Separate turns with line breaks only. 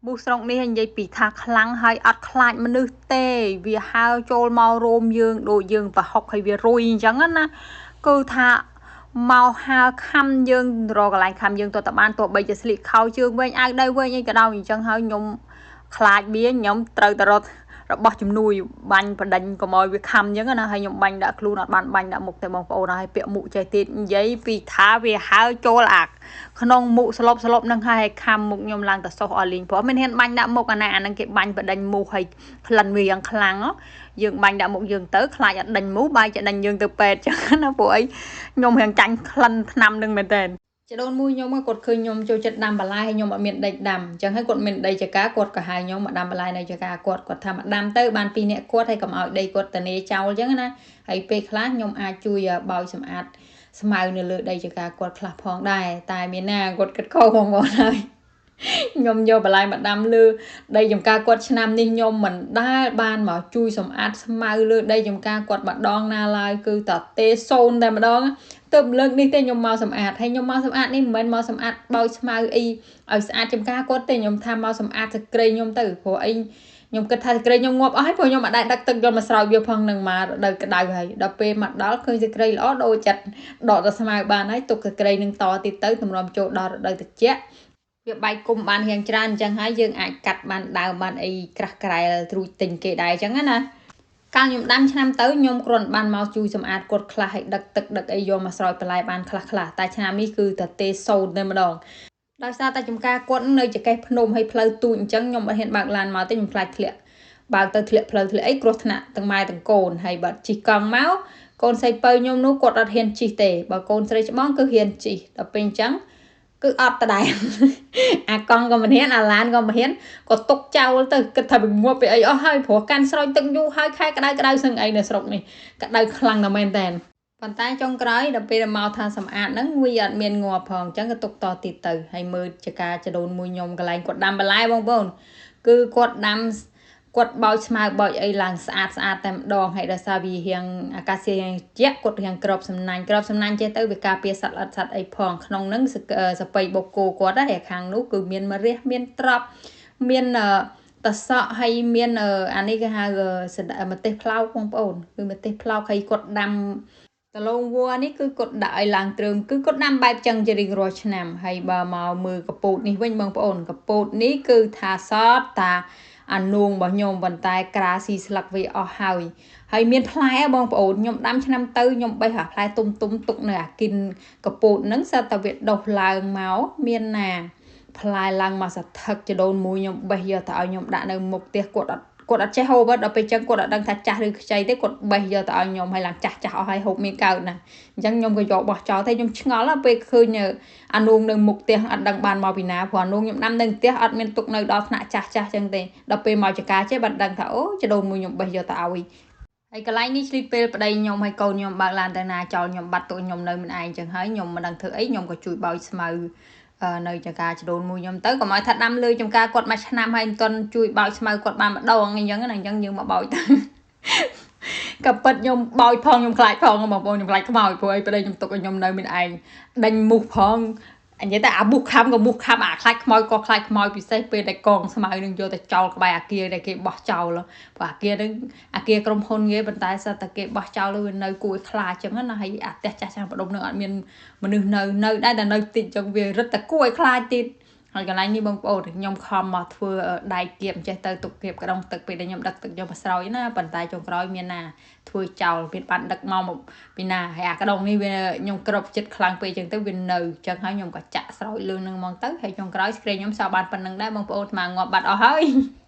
មូសស្រុកនេះនិយាយពីថាខ្លាំងហើយអត់ខ្លាចមនុស្សទេវាហើរចូលមករោមយើងដូចយើងប្រហុកហើយវារុយអញ្ចឹងណាគឺថាមកហើរខំយើងរកកន្លែងខំយើងទៅតបានទោះបីជាស្លៀកខោជើងវែងអាវដៃវែងអីក៏ដោយអញ្ចឹងហើយខ្ញុំខ្លាចវាខ្ញុំត្រូវតែរត់របស់ជំនួយបាញ់បដិញកុំឲ្យវាខំអញ្ចឹងណាហើយខ្ញុំបាញ់ដាក់ខ្លួនអត់បានបាញ់ដាក់មុខទេបងប្អូនហើយពាក់មុខចេះទៀតនិយាយពីថាវាហើរចូលអាក្នុងមុខស្លប់ស្លប់នឹងហើយខំមុខខ្ញុំឡើងទៅសុះអស់លីងព្រោះមិនហ៊ានបាញ់ដាក់មុខអាណាអានឹងគេបាញ់បដិញមូសហើយក្លិនវាយ៉ាងខ្លាំងយើងបាញ់ដាក់មុខយើងទៅខ្លាចអត់ដេញមូសបាយจะដេញយើងទៅពេទ្យចឹងណាព្រោះអីខ្ញុំរៀងចាញ់ក្លិនថ្នាំនឹងមែនតើចដូនមួយខ្ញុំគាត់ឃើញខ្ញុំចូលចិត្តដាំបន្លែហើយខ្ញុំអត់មានដីដាំអញ្ចឹងហើយគាត់មានដីចកាគាត់ក៏ហៅខ្ញុំមកដាំបន្លែនៅចកាគាត់គាត់ថាមកដាំទៅបានពីរនាក់គាត់ហើយកុំឲ្យដីគាត់តនេចោលអញ្ចឹងណាហើយពេលខ្លះខ្ញុំអាចជួយបោចសម្អាតស្មៅនៅលើដីចកាគាត់ខ្លះផងដែរតែមានណាគាត់គិតខុសបងប្អូនហើយខ្ញុំយកបន្លែមកដាំលើដីចំការគាត់ឆ្នាំនេះខ្ញុំមិនដែលបានមកជួយសម្អាតស្មៅលើដីចំការគាត់ម្ដងណាឡើយគឺតទេសូន្យតែម្ដងទើបលើកនេះទេខ្ញុំមកសម្អាតហើយខ្ញុំមកសម្អាតនេះមិនមែនមកសម្អាតបោចស្មៅអីឲ្យស្អាតចំការគាត់ទេខ្ញុំថាមកសម្អាតសក្រីខ្ញុំទៅព្រោះអីខ្ញុំគិតថាសក្រីខ្ញុំងាប់អស់ហើយព្រោះខ្ញុំអត់ដែលដឹកទឹកយកមកស្រោចវាផងនឹងមករដូវក្តៅហើយដល់ពេលមកដល់ឃើញសក្រីល្អដូរចិត្តដកទៅស្មៅបានហើយទុកសក្រីនឹងតទៀតទៅទម្រាំចូលដល់រដូវត្រជាក់វាបែកគុំបានរៀងច្រើនអញ្ចឹងហើយយើងអាចកាត់បានដើមបានអីក្រាស់ក្រែលត្រួចទិញគេដែរអញ្ចឹងណាកាលខ្ញុំដាំឆ្នាំទៅខ្ញុំគ្រាន់បានមកជួយសម្អាតគាត់ខ្លះឲ្យដឹកទឹកដឹកអីយកមកស្រោចបន្លែបានខ្លះខ្លះតែឆ្នាំនេះគឺតទេសូន្យតែម្ដងដោយសារតែចំការគាត់នៅចកេះភ្នំហើយផ្លូវទូចអញ្ចឹងខ្ញុំអត់ហ៊ានបើកឡានមកទេខ្ញុំខ្លាចធ្លាក់បើកទៅធ្លាក់ផ្លូវធ្លាក់អីគ្រោះថ្នាក់ទាំងម៉ែទាំងកូនហើយបើជិះកង់មកកូនស្រីពៅខ្ញុំនោះគាត់អត់ហ៊ានជិះទេបើកូនស្រីច្បងគឺហ៊ានជិះដល់ពេលអញ្ចឹងគឺអត់ដដែលអាកង់ក៏មិនហ៊ានអាឡានក៏មិនហ៊ានក៏ទុកចោលទៅគិតថាវាងាប់ពីអីអស់ហើយព្រោះកាន់ស្រោចទឹកយូរហើយខែក្តៅក្តៅសឹងអីនៅស្រុកនេះក្តៅខ្លាំងណាស់មែនតើប៉ុន្តែចុងក្រោយដល់ពេលមកថាសម្អាតហ្នឹងវាអត់មានងាប់ផងអញ្ចឹងក៏ទុកតទៀតទៅហើយមើលចកាចដូនមួយខ្ញុំកន្លែងគាត់ដាំបន្លែបងប្អូនគឺគាត់ដាំគាត់បោចស្មៅបោចអីឡើងស្អាតស្អាតតែម្ដងហើយដោយសារវារៀងអាកាសធាតុរៀងជាក់គាត់រៀងក្របសំណាញ់ក្របសំណាញ់ចេះទៅវាការពារសត្វល្អិតសត្វអីផងក្នុងហ្នឹងសប៉ីបូកូគាត់ហើយខាងនោះគឺមានម្រះមានត្រប់មានតសក់ហើយមានអានេះគេហៅម្ទេសផ្លោកបងប្អូនគឺម្ទេសផ្លោកហើយគាត់ដាំដលងវ័នេះគឺគាត់ដាក់ឲ្យឡើងទ្រើមគឺគាត់ដាំបែបចឹងជារៀងរាល់ឆ្នាំហើយបើមកមើលកពូតនេះវិញបងប្អូនកពូតនេះគឺថាសតតាអានួងរបស់ខ្ញុំប៉ុន្តែក្រាស៊ីស្លឹកវាអស់ហើយហើយមានផ្លែបងប្អូនខ្ញុំដាំឆ្នាំទៅខ្ញុំបេះអាផ្លែទុំទុំទុកនៅអាគិនកពូតហ្នឹងសត្វតែវាដុះឡើងមកមានណាផ្លែឡើងមកសថឹកចដូនមួយខ្ញុំបេះយកទៅឲ្យខ្ញុំដាក់នៅមុខផ្ទះគាត់អត់គាត់អត់ចេះហូបដល់ពេលចឹងគាត់អត់ដឹងថាចាស់ឬខ្ចីទេគាត់បេះយកទៅឲ្យខ្ញុំហើយឡើងចាស់ចាស់អស់ហើយហូបមានកើតណាអញ្ចឹងខ្ញុំក៏យកបោះចោលទេខ្ញុំឆ្ងល់ពេលឃើញអានួងនៅមុខផ្ទះអត់ដឹងបានមកពីណាព្រោះអានួងខ្ញុំដាំនៅផ្ទះអត់មានទុកនៅដល់ថ្នាក់ចាស់ចាស់ចឹងទេដល់ពេលមកចកាចេះបានដឹងថាអូចដូនមួយខ្ញុំបេះយកទៅឲ្យហើយកន្លែងនេះឆ្លៀតពេលប្តីខ្ញុំហើយកូនខ្ញុំបើកឡានទៅណាចោលខ្ញុំបាត់ទុកខ្ញុំនៅមិនឯងចឹងហើយខ្ញុំមិនដឹងធ្វើអីខ្ញុំក៏ជួយបោចស្មៅនៅចការចដូនមួយខ្ញុំទៅកុំឲ្យថាដាំលើចំការគាត់មួយឆ្នាំហើយមិនទាន់ជួយបោចស្មៅគាត់បានម្ដងអញ្ចឹងណាអញ្ចឹងយើងមកបោចទៅក៏ពិតខ្ញុំបោចផងខ្ញុំខ្លាចផងបងប្អូនខ្ញុំខ្លាចខ្មោចព្រោះអីប្តីខ្ញុំទុកឲ្យខ្ញុំនៅមានឯងដេញមូសផងអញ្ចឹងតែអាមូសខំក៏មូសខំអាខ្លាចខ្មោចក៏ខ្លាចខ្មោចពិសេសពេលដែលកងស្មៅនឹងយកទៅចោលក្បែរអាគារដែលគេបោះចោលព្រោះអាគារនឹងអាគារក្រុមហ៊ុនគេប៉ុន្តែសិតតែគេបោះចោលវានៅគួរឲ្យខ្លាចចឹងណាហើយអាផ្ទះចាស់ចាស់បដុំនឹងអត់មានមនុស្សនៅនៅដែរតែនៅតិចចឹងវារឹតតែគួរឲ្យខ្លាចទៀតហើយកន្លែងនេះបងប្អូនខ្ញុំខំមកធ្វើដែកគៀបចេះទៅទុកគៀបក្តងទឹកពេលដែលខ្ញុំដឹកទឹកយកមកស្រោចណាប៉ុន្តែចុងក្រោយមានណាធ្វើចោលមានបានដឹកមកពីណាហើយអាក្តងនេះវាខ្ញុំក្របចិត្តខ្លាំងពេកចឹងទៅវានៅចឹងហើយខ្ញុំក៏ចាក់ស្រោចលឿងនឹងហ្មងទៅហើយចុងក្រោយស្ក្រេខ្ញុំសល់បានប៉ុណ្្នឹងដែរបងប្អូនស្មាងាប់បាត់អស់ហើយ។